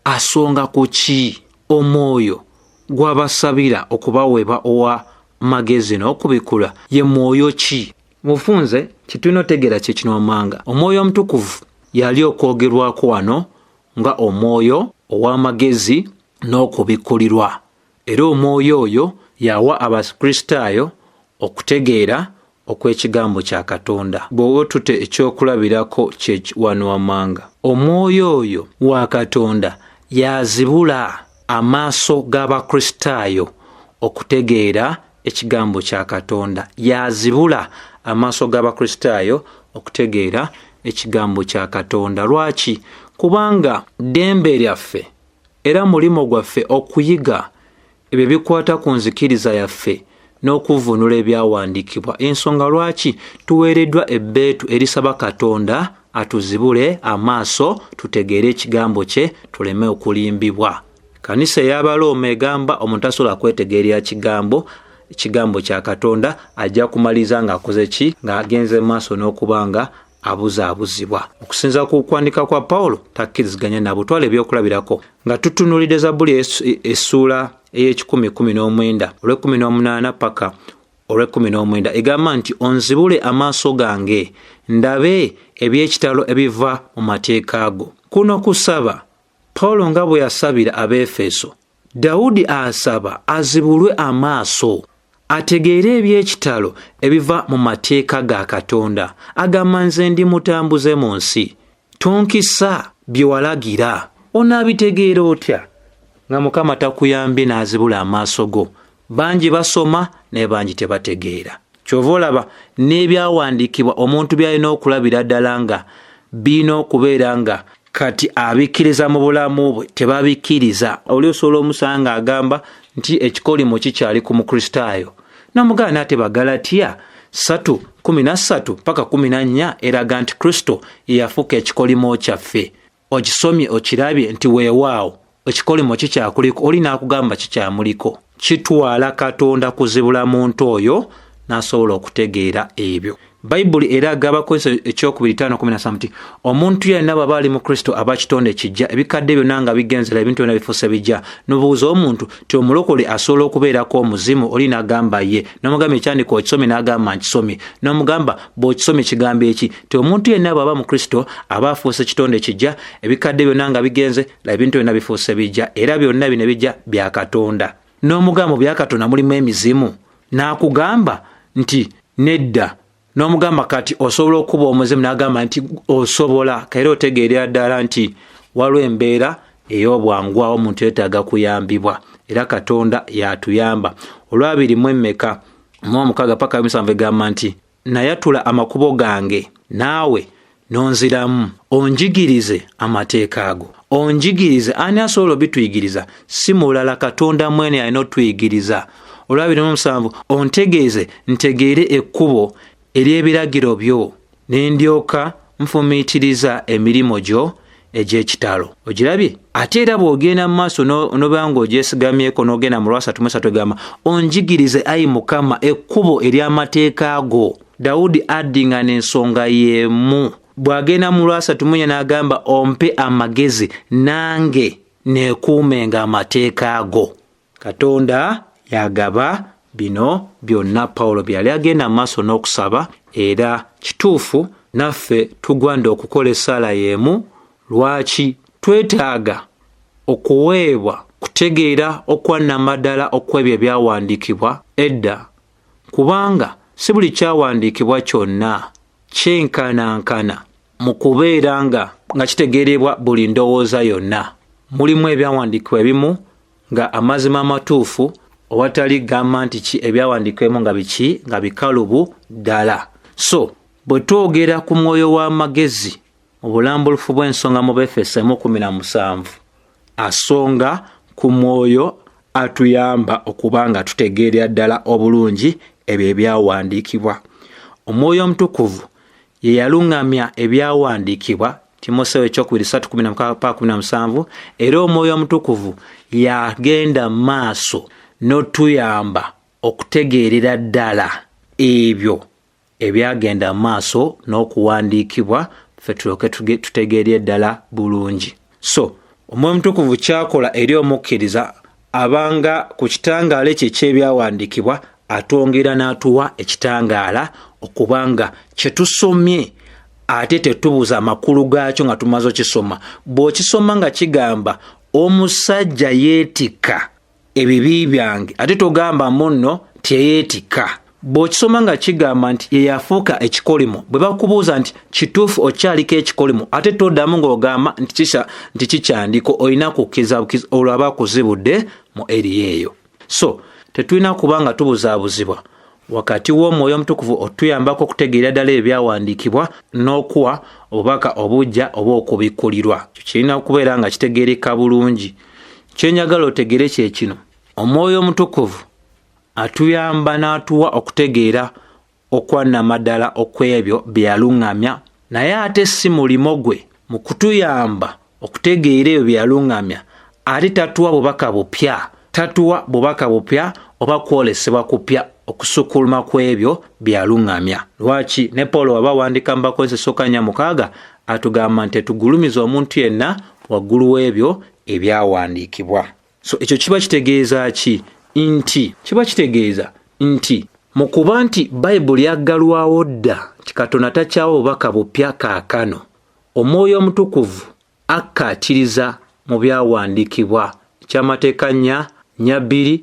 asonga ku ki? Omwoyo gw'abasabira okubaweebwa owa magezi n'okubikkulwa ye mwoyo ki? Mufunze kye tulina otegeera kye kino wammanga. Omwoyo Omutukuvu yali okwogerwako wano nga omwoyo ow'amagezi n'okubikkulirwa. Era omwoyo oyo yawa Abakristaayo okutegeera okw'ekigambo kya Katonda. Bw'oba otutte ekyokulabirako kye wano wammanga, omwoyo oyo wa Katonda yazibula amaaso g'Abakristaayo okutegeera ekigambo kya Katonda. Yazibula amaaso g'Abakristaayo okutegeera ekigambo kya Katonda. Lwaki? Kubanga ddembe lyaffe era mulimu gwaffe okuyiga ebyo ebikwata ku nzikiriza yaffe n'okuvvuunula ebyawandiikibwa. Ensonga lwaki tuweereddwa ebbeetu erisaba Katonda atuzibule amaaso tutegeere ekigambo kye tuleme okulimbibwa. Kanisa ey'Abalooma egamba omuntu tasobola kwetegeerera kigambo kya Katonda, ajja kumaliriza ng'akoze ki? Ng'agenze mu maaso n'okuba nga abuzaabuzibwa. Okusinziira ku kuwandiika kwa Pawulo takkiriziganya nabo. Twala ebyokulabirako nga tutunuulidde Zabbuli essuula ey'ekikumi kumi n'omwenda olw'ekkumi n'omunaana paka olw'ekkumi n'omwenda egamba nti onzibule amaaso gange ndabe eby'ekitalo ebiva mu mateeka go. Kuno kusaba Pawulo nga bwe yasabira Abeefeso, Dawudi asaba azibulwe amaaso ategeere eby'ekitalo ebiva mu mateeka ga Katonda. Agamba nze ndi mutambuze mu nsi, tonkisa bye walagira. Onaabitegeera otya nga Mukama takuyambye n'azibula amaaso go? Bangi basoma naye bangi tebategeera. Ky'ova olaba n'ebyawandiikibwa omuntu by'alina okulabira ddala nga birina okubeera nga kati abikkiriza mu bulamu bwe tebabikkiriza. Oli osobola omusanga agamba nti ekikolimo kikyali ku Mukristaayo, n'omugaana ate Bagalatia 3:13 paka 14 eraga nti Kristo ye yafuuka ekikolimo kyaffe. Okisomye okirabye nti weewaawo ekikolimo kikyakuliko, oli n'akugamba kikyamuliko. Kitwala Katonda kuzibula muntu oyo n'asobola okutegeera ebyo. Bayibuli era agaba Abakolinso ekyokubiri 5:17 nti omuntu yenna bw'aba ali mu Kristo aba kitonde kijja, ebikadde byonna nga bigenzera, ebintu byonna bifuuse bijja. N'obuuza omuntu nti omulokole asobola okubeerako omuzimu, oli n'agamba ye. N'omugamba ekyandika okisomye, n'agamba nkisomye. N'omugamba bw'okisomye kigambo eki? Nti omuntu yenna bw'aba mu Kristo aba afuuse kitonde kijja, ebikadde byonna nga bigenze, ebintu byonna bifuuse bijja, era byonna bino ebijja bya Katonda. N'omugamba bya Katonda mulimu emizimu, n'akugamba nti nedda. N'omugamba kati osobola okuba omuzimu, n'agamba nti osobola. Era otegeerera ddala nti waliwo embeera ey'obwangu awo omuntu yeetaaga kuyambibwa, era Katonda y'atuyamba. Olwabiri mu emmeka mu omukaaga paka musanvu egamba nti nayatula amakubo gange naawe n'onziramu, onjigirize amateeka ago. Onjigirize. Ani asobola obituyigiriza? Si mulala, Katonda mwene alina otuyigiriza. Olwabiri mu musanvu ontegeeze ntegeere ekkubo ery'ebiragiro byo, ne ndyoka nfumiitiriza emirimu gyo egy'ekitalo. Ogirabye? Ate era bw'ogenda mu maaso n'obeera ng'ogyesigamyeko n'ogenda mu lwasatu mu esatu egamba onjigirize ayi Mukama ekkubo ery'amateeka go. Dawudi addingana ensonga y'emu. Bw'agenda mu lwasatu mu nnya n'agamba ompe amagezi nange neekuumenga amateeka go. Katonda yagaba bino byonna Pawulo bye yali agenda mu maaso n'okusaba, era kituufu naffe tugwanda okukola essaala y'emu. Lwaki twetaaga okuweebwa kutegeera okwa nnamaddala okw'ebyo ebyawandiikibwa edda? Kubanga si buli kyawandiikibwa kyonna kyenkanankana mu kubeera nga kitegeerebwa buli ndowooza yonna. Mulimu ebyawandiikibwa ebimu nga amazima amatuufu owatali gamba nti ki ebyawandiikibwa ebimu nga biki nga bikalubu ddala. So bwe twogera ku mwoyo w'amagezi mu bulambulufu bw'ensonga mu Befeso emu kumi na musanvu, asonga ku mwoyo atuyamba okuba nga tutegeerera ddala obulungi ebyo ebyawandiikibwa. Omwoyo Omutukuvu ye yaluŋŋamya ebyawandiikibwa, Timoseewo ekyokubiri ssatu kumi na mukaaga paka kumi na musanvu, era Omwoyo Omutukuvu yagenda maaso n'otuyamba okutegeerera ddala ebyo ebyagenda mu maaso n'okuwandiikibwa, ffe tulyoke tutegeerere ddala bulungi. So Omwoyo Omutukuvu kyakola eri omukkiriza abanga ku kitangaala ekyo eky'ebyawandiikibwa, atwongera n'atuwa ekitangaala okubanga kye tusomye ate tetubuuza amakulu gaakyo nga tumaze okisoma. Bw'okisoma nga kigamba omusajja yeetikka ebibi byange, ate togamba munno teyeetikka. Bw'okisoma nga kigamba nti ye yafuuka ekikolimo, bwe bakubuuza nti kituufu okyaliko ekikolimo, ate toddamu ng'ogamba nti kikyandiko, olina kukkiriza bukkiriza olwo aba akuzibudde mu eriya eyo. So tetulina kuba nga tubuzaabuzibwa wakati w'Omwoyo Omutukuvu otuyambako okutegeera ddala ebyawandiikibwa n'okuwa obubaka obujja oba okubikkulirwa. Kirina kubeera nga kitegeereka bulungi. Kye njagala otegeere kye kino: Omwoyo Omutukuvu atuyamba n'atuwa okutegeera okwannamaddala okw'ebyo bye yaluŋŋamya, naye ate si mulimo gwe mu kutuyamba okutegeera ebyo bye yaluŋŋamya, ate tatuwa bubaka bupya, tatuwa bubaka bupya oba kwolesebwa kupya okusukkuluma kw'ebyo bye yaluŋŋamya. Lwaki ne Pawulo waba awandiika mu Bakolinso esooka 4:6 atugamba nti tetugulumiza omuntu yenna waggulu w'ebyo ebyawandiikibwa. So ekyo kiba kitegeeza ki? Nti kiba kitegeeza nti mu kuba nti Bayibuli yaggalwawo dda, nti Katonda takyawa bubaka bupya kaakano, Omwoyo Omutukuvu akkaatiriza mu byawandiikibwa. Ekyamateeka 4:4-2,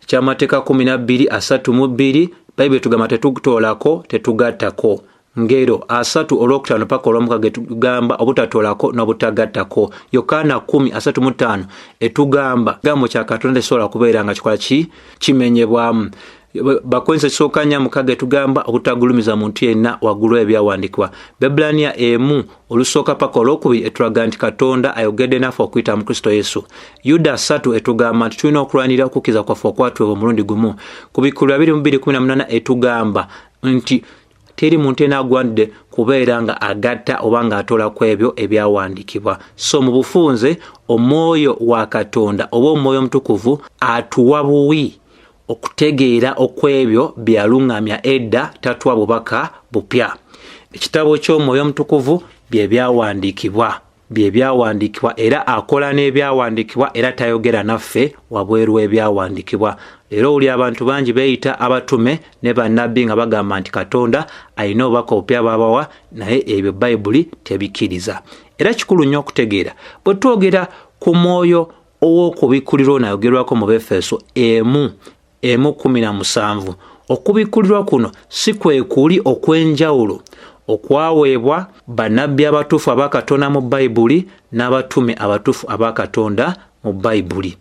ekyamateeka 12:32, Bayibuli etugamba tetutoolako tetugattako. Ngero 3 olwokutaano paka olwomukaaga etugamba obutatoolako n'obutagattako. Yokaana 10:35 etugamba ekigambo kya Katonda tekisobola kubeera nga kikola ki kimenyebwamu. Bakolinso ekisooka 4:6 etugamba obutagulumiza muntu yenna waggulu ebyawandiikibwa. Baebbulaniya 1 olusooka paka olwokubiri etulaga nti Katonda ayogedde naffe okuyita mu Kristo Yesu. Yuda 3 etugamba nti tulina okulwanirira okukkiriza kwaffe okwatuweebwa omulundi gumu. Kubikkulirwa 22:18 etugamba nti teri muntu yenna agwanidde kubeera nga agatta oba ng'atoola ku ebyo ebyawandiikibwa. So mu bufunze, Omwoyo wa Katonda oba Omwoyo Omutukuvu atuwa buwi okutegeera okw'ebyo bye yaluŋŋamya edda, tatuwa bubaka bupya. Ekitabo ky'Omwoyo Omutukuvu bye byawandiikibwa, bye byawandiikibwa, era akola n'ebyawandiikibwa, era tayogera naffe wabweru w'ebyawandiikibwa. Leero owuli abantu bangi beeyita abatume ne bannabbi nga bagamba nti Katonda alina obubaka obupya bw'abawa, naye ebyo Bayibuli tebikkiriza. Era kikulu nnyo okutegeera bwe twogera ku mwoyo ow'okubikkulirwa ono ayogerwako mu Befeso 1:1:17. Okubikkulirwa kuno si kwe kuli okw'enjawulo okwaweebwa bannabbi abatuufu aba Katonda mu Bayibuli n'abatume abatuufu aba Katonda mu Bayibuli,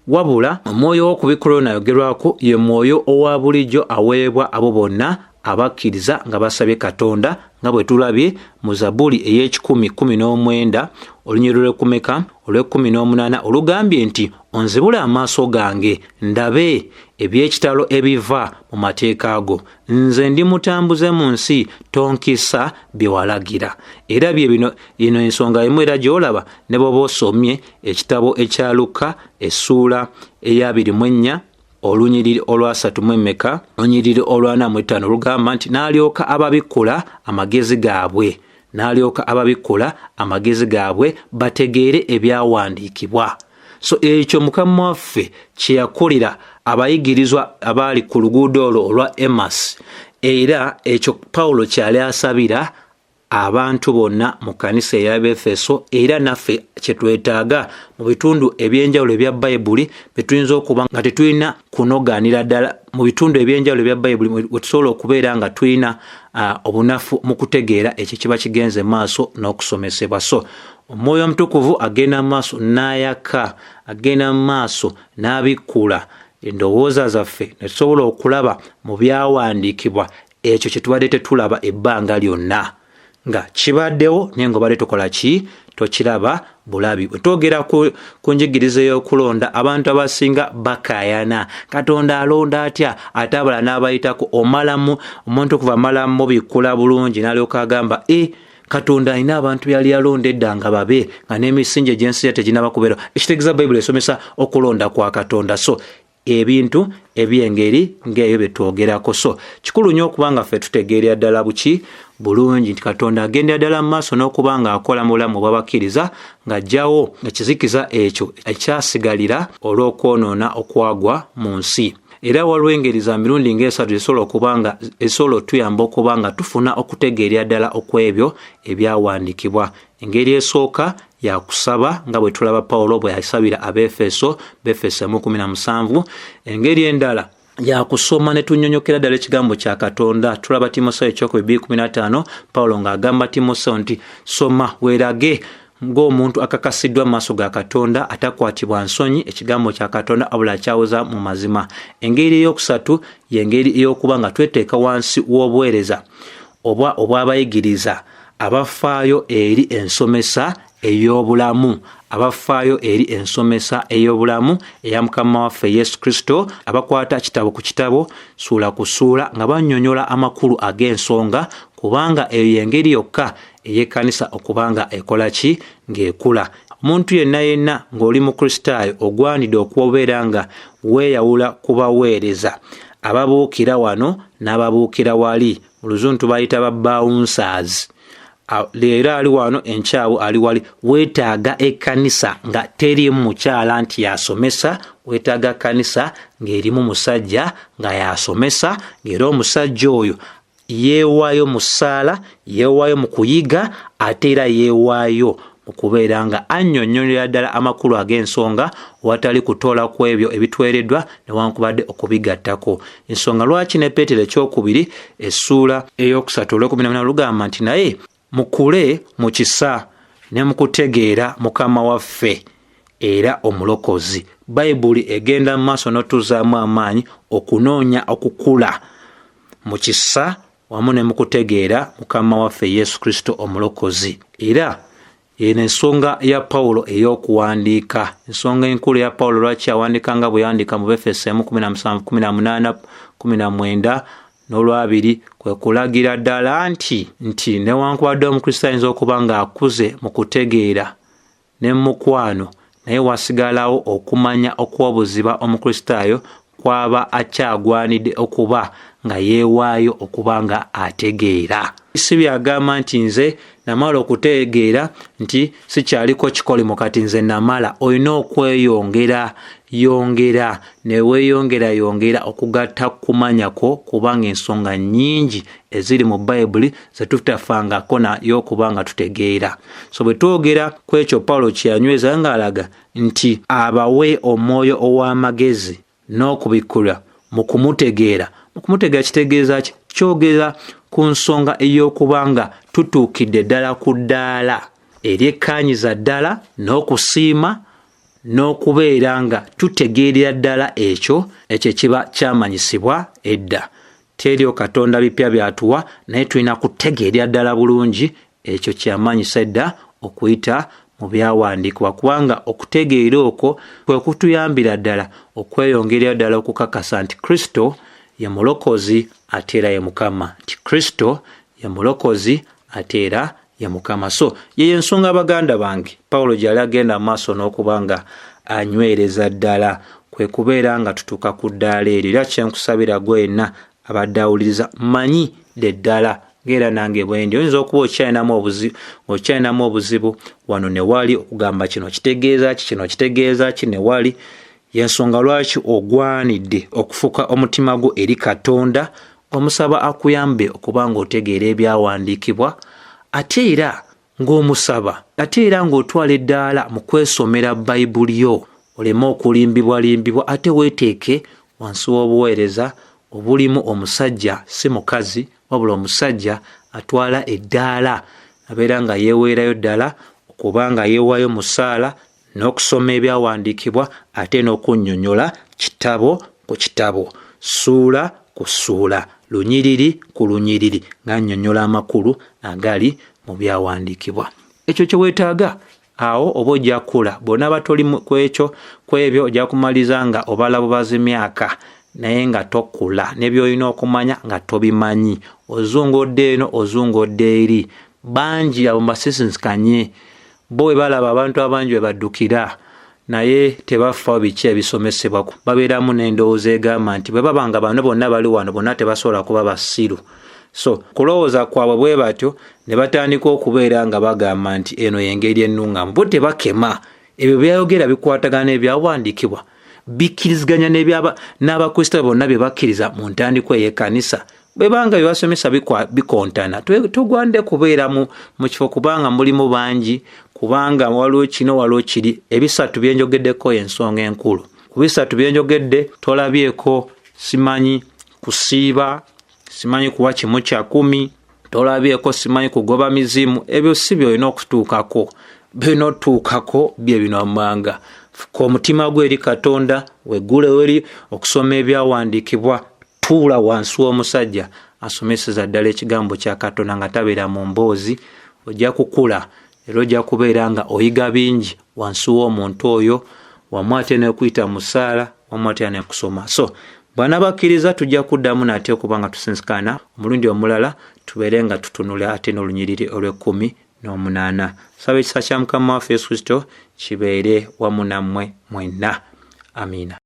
wabula omwoyo w'okubikkulirwa ono ayogerwako ye mwoyo owa bulijjo aweebwa abo bonna abakkiriza nga basabye Katonda, nga bwe tulabye mu Zabuli ey'ekikumi kumi n'omwenda olunyiriri lw'ekumeka olw'ekumi n'omunaana, olugambye nti onzibule amaaso gange ndabe eby'ekitalo ebiva mu mateeka go. Nze ndi mutambuze mu nsi, tonkisa bye walagira. Era bye bino, eno ensonga emu era gy'olaba ne bw'oba osomye ekitabo ekya Luka essuula ey'abiri mu ennya olunyiriri olwasatu mu emmeka, olunyiriri olw'ana mu ttaano, olugamba nti n'alyoka ababikkula amagezi gaabwe, n'alyoka ababikkula amagezi gaabwe bategeere ebyawandiikibwa. So ekyo Mukama waffe kye yakolera abayigirizwa abaali ku luguudo olwo olwa Emmaus, era ekyo Pawulo kyali asabira abantu bonna mu kkanisa ey'Abefeso, era naffe kyetwetaaga mu bitundu ebyenjawulo ebya Bayibuli betuyinza okuba nga tetulina kunogaanira ddala, mu bitundu ebyenjawulo ebya Bayibuli wetusobola okubeera nga tulina obunafu mu kutegeera ekyo kiba kigenze maaso n'okusomesebwa. So Omwoyo Omutukuvu agenda mu maaso n'ayaka, agenda mu maaso n'abikkula endowooza zaffe ne tusobola okulaba mu byawandiikibwa ekyo kye tubadde tetulaba ebbanga lyonna nga kibaddewo, naye nga obadde tokola ki, tokiraba bulabi. Bwe twogera ku njigiriza ey'okulonda, abantu abasinga bakaayana, Katonda alonda atya ate abalala n'abayitako? Omalamu omuntu kuva amalamu mubikkula bulungi n'alyoka agamba, e Katonda alina abantu byali yalonda edda nga babe nga n'emisingi egy'ensi ya teginaba kubeera. Ekitegeeza Bayibuli esomesa okulonda kwa Katonda. So Ebintu eby'engeri ng'eyo bye twogerako. So kikulu nnyo okuba nga ffe tutegeerera ddala buki bulungi nti Katonda agendera ddala mu maaso n'okuba ng'akola mu bulamu obw'abakkiriza, ng'aggyawo ekizikiza ekyo ekyasigalira olw'okwonoona okwagwa mu nsi. Era waliwo engeri za mirundi ng'esatu ezisobola okuba nga ezisobola otuyamba okuba nga tufuna okutegeerera ddala okw'ebyo ebyawandiikibwa. Engeri esooka ya kusaba, nga bwe tulaba Pawulo bwe yasabira Abeefeso, Befeso emu 17. Engeri endala ya kusoma ne tunnyonnyokera ddala ekigambo kya Katonda. Tulaba Timoseewo ekyokubiri 2:15, Pawulo ng'agamba Timoseewo nti soma weerage ng'omuntu akakasiddwa mu maaso ga Katonda, atakwatibwa nsonyi ekigambo kya Katonda, wabula akyawoza mu mazima. Engeri ey'okusatu y'engeri ey'okuba nga tweteeka wansi w'obuweereza oba obw'abayigiriza abafaayo eri ensomesa ey'obulamu, abafaayo eri ensomesa ey'obulamu eya Mukama waffe Yesu Kristo, abakwata kitabo ku kitabo, ssuula ku ssuula, nga bannyonnyola amakulu ag'ensonga, kubanga eyo y'engeri yokka ey'ekkanisa okuba nga ekola ki? Ng'ekula. Omuntu yenna yenna ng'oli Mukristaayo ogwanidde okubeera nga weeyawula ku baweereza ababuukira wano n'ababuukira wali. Mu Luzungu tubayita ba bouncers. Leero ali wano, enkyawo ali wali. Weetaaga ekkanisa nga teriimu mukyala nti y'asomesa, weetaaga kkanisa ng'erimu musajja nga y'asomesa, ng'era omusajja oyo yeewaayo mu ssaala, yeewaayo mu kuyiga, ate era yeewaayo mu kubeera nga annyonnyolera ddala amakulu ag'ensonga awatali kutoola ku ebyo ebitwereddwa newankubadde okubigattako. Ensonga lwaki ne Peetero ekyokubiri essuula ey'okusatu olw'ekumi na munaana lugamba nti naye mukule mu kisa ne mu kutegeera Mukama waffe era Omulokozi. Bayibuli egenda mu maaso n'otuzaamu amaanyi okunoonya okukula mu kisa wamu ne mu kutegeera Mukama waffe Yesu Kristo Omulokozi. Era eno ensonga ya Pawulo ey'okuwandiika, ensonga enkulu ya Pawulo lwaki awandiika nga bwe yawandiika mu Befeso emu 17, 18, 19 n'olwabiri, kwe kulagira ddala nti newankubadde Omukristaayo ayinza okuba ng'akuze mu kutegeera ne mu mukwano, naye wasigalawo okumanya okw'obuziba Omukristaayo kw'aba akyagwanidde okuba nga yeewaayo okuba nga ategeera. Si by'agamba nti nze namala okutegeera nti sikyaliko kikolimo kati nze namala. Olina okweyongera yongera ne weeyongera yongera okugatta kumanya kwo, kubanga ensonga nnyingi eziri mu Bayibuli ze tutafangako nayo okuba nga tutegeera. So bwe twogera ku ekyo Pawulo kye yanyweza ng'alaga nti abawe omwoyo ow'amagezi n'okubikkulwa mu kumutegeera. Mu kumutegeera kitegeeza ki? Kyogera ku nsonga ey'okuba nga tutuukidde ddala ku ddaala eryekkaanyiza ddala n'okusiima n'okubeera nga tutegeerera ddala ekyo ekiba kyamanyisibwa edda. Teriyo Katonda bipya by'atuwa, naye tulina kutegeerera ddala bulungi ekyo kyamanyisa edda okuyita mu byawandiikibwa, kubanga okutegeera okwo kwe kutuyambira ddala okweyongerera ddala okukakasa nti Kristo ye Mulokozi ate era ye Mukama, nti Kristo ye Mulokozi ate era ye Mukama. So yeyo ensonga baganda bange Pawulo gy'ali agenda mu maaso n'okuba nga anywereza ddala, kwe kubeera nga tutuuka ku ddaala eryo. Era kye nkusabira gwe yenna abadde awuliriza, mmanyi ddala ng'era nange bwe ndi, oyinza okuba okyalinamu obuzibu wano ne wali okugamba kino kitegeeza ki, kino kitegeeza ki ne wali. Y'ensonga lwaki ogwanidde okufuka omutima gwo eri Katonda, ng'omusaba akuyambe okuba ng'otegeera ebyawandiikibwa, ate era ng'omusaba, ate era ng'otwala eddaala mu kwesomera Bayibuli yo, oleme okulimbibwalimbibwa, ate weeteeke wansi w'obuweereza obulimu omusajja, si mukazi, wabula omusajja atwala eddaala abeera nga yeeweerayo ddala okuba nga yeewaayo mu ssaala n'okusoma ebyawandiikibwa, ate n'okunnyonnyola kitabo ku kitabo, ssuula ku ssuula, lunyiriri ku lunyiriri, ng'annyonnyola amakulu agali mu byawandiikibwa. Ekyo kye weetaaga awo oba ojja kukula. Bw'onaaba toli ku ebyo ojja kumaliriza nga obala bubazi myaka, naye nga tokula, ne by'olina okumanya nga tobimanyi. Ozunga odda eno, ozunga odda eri. Bangi abo mbasisinkanye, bo bwe balaba abantu abangi bwe baddukira. Naye tebafa biki ebisomesebwa, babeeramu n'endowooza egamba nti bwe baba nga bano bonna bali wano, bonna tebasobola kuba basiru. So kulowooza kwabwe bwe batyo ne batandika okubeera nga bagamba nti eno y'engeri ennuŋŋamu. Bo tebakema ebyo byayogera bikwatagana n'ebyawandiikibwa, bikkiriziganya n'Abakristaayo bonna bye bakkiriza mu ntandikwa ey'ekkanisa. Bwe banga bye basomesa bikontana, tugwande kubeera mu kifo, kubanga mulimu bangi, kubanga waliwo kino, waliwo kiri. Ebisatu byenjogeddeko ensonga enkulu. Ku bisatu byenjogedde tolabyeko simanyi kusiiba, simanyi kuwa 1/10, tolabyeko simanyi kugoba mizimu. Ebyo si byolina okutuukako. Byolina otuukako bye bino wammanga: fuka omutima gwo eri Katonda, weggulewo eri okusoma ebyawandiikibwa, tuula wansi w'omusajja asomeseza ddala ekigambo kya Katonda nga tabeera mu mboozi. Ojja kukula era ojja kubeera nga oyiga bingi wansi w'omuntu oyo, wamu ate n'okuyita mu ssaala, wamu ate n'okusoma. So bw'anaabakkiriza, tujja kuddamu nate okuba nga tusinsikana omulundi omulala, tubeere nga tutunula ate n'olunyiriri olw'e18. Saba ekisa kya Mukama waffe Yesu Kristo kibeere wamu nammwe mwenna. Amiina.